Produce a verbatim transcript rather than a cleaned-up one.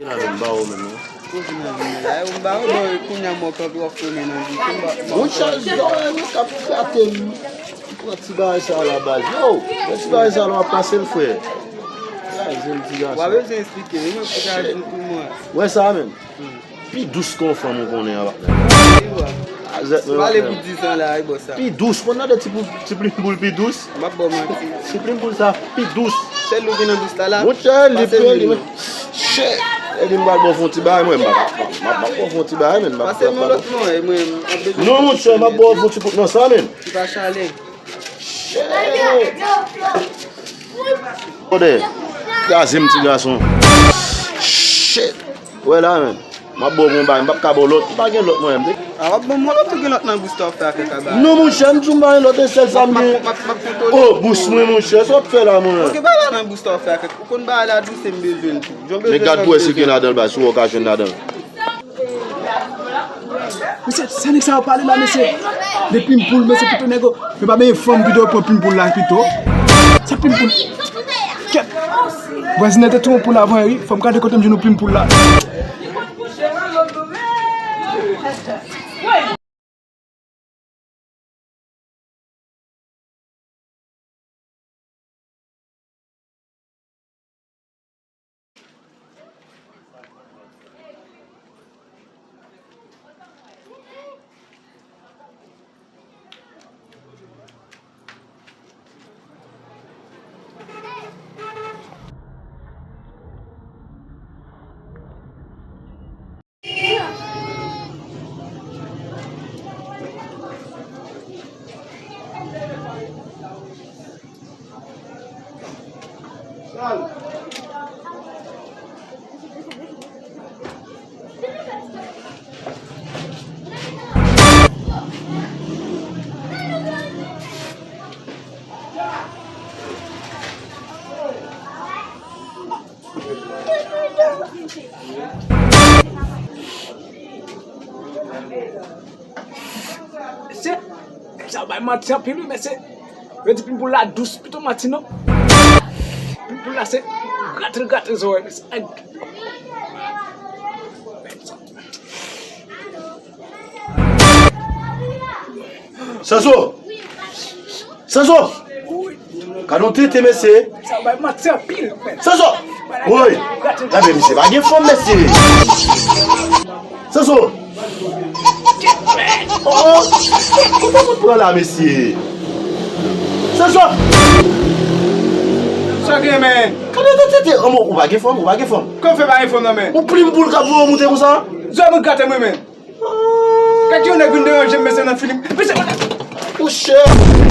Nan menm ba ou menm non. Kote nan vin la? E ou m ba ou, bon, kounye a m wè w kanpe w ap foumen nan vi. Monchè, zòrèy mwen k ap grate m. Pran ti bagay sa la baz. Yo, pran ti bagay sa la w ap pase l frè. Gade zen ti gason. W a bezwen eksplike wi, mwen pou ta di pou mwen. Wè sa menm. Pi dous ke yon fanm ou konnen an. Azèt mwen. Pale pou dizan la, e bò sa. Pi dous, konn nan de ti pou, ti plim boul pi dous. M ap ba w manti. Ti plim boul sa pi dous. Sèl ou ki nan dous la la. Monchè, li pase pe li. Shit. E di m pral ba w fon ti bagay mwen, m ap ba w fon ti bagay men. Pase m yon lòt non, e mwen m ap bezwen. Non monchè, m ap ba w fon ti pou non sa men. Ti pa chale. Shit. Kode. Kraze m ti gason. Shit. Wè la men. M ap ba w yon bagay, m p ap ka ba w lòt. M pa gen lòt mwen menm. A w ap ban m yon lòt, ou gen lòt nan bous ta w fè avèk a bagay. Non monchè, m di w m pa gen lòt, e sèl sa m gen. M ap kontwole. Oh bous mwen monchè, sa w ap fè la mwen? Ou gen bagay la nan bous ta w fè avèk. Ou konn bagay la dous e m bezwen l tou. Jan m bezwen l, men gad bwè si gen ladan l baz, si w wè w ka jwenn ladan l. Mesye, sa nèg sa yo pale la mesye? De plim poul mesye pito nèg yo. Yo pa benyen fanm pito yo pran plim poul la pito. Sa plim poul. Kèt. Vwazin nan te touye yon poul avan wi. Fò m gade kote m jwenn yon plim poul la. Mesye, sa bay manti anpil wi mesye. Yo di plim poul la dous pito manti non. Plim poul la se grate l grate zòrèy mesye. Ay. Sanso! Sanso! Gade yon tete mesye. Sa bay manti anpil. Sanso! Woy! Gade misye pa gen fanm mesye. Sanso! Oh! Kote moun pran la mesye? Sanso! Sa gen men? Gade yon tete. Omo, ou pa gen fanm, ou pa gen fanm. Kòman fè pa gen fanm nan men? Ou plim poul k ap voye w moute konsa? Zòrèy mwen grate mwen men. Gade yon nèg vin deranje m mesye nan fini. Mesye. Monchè.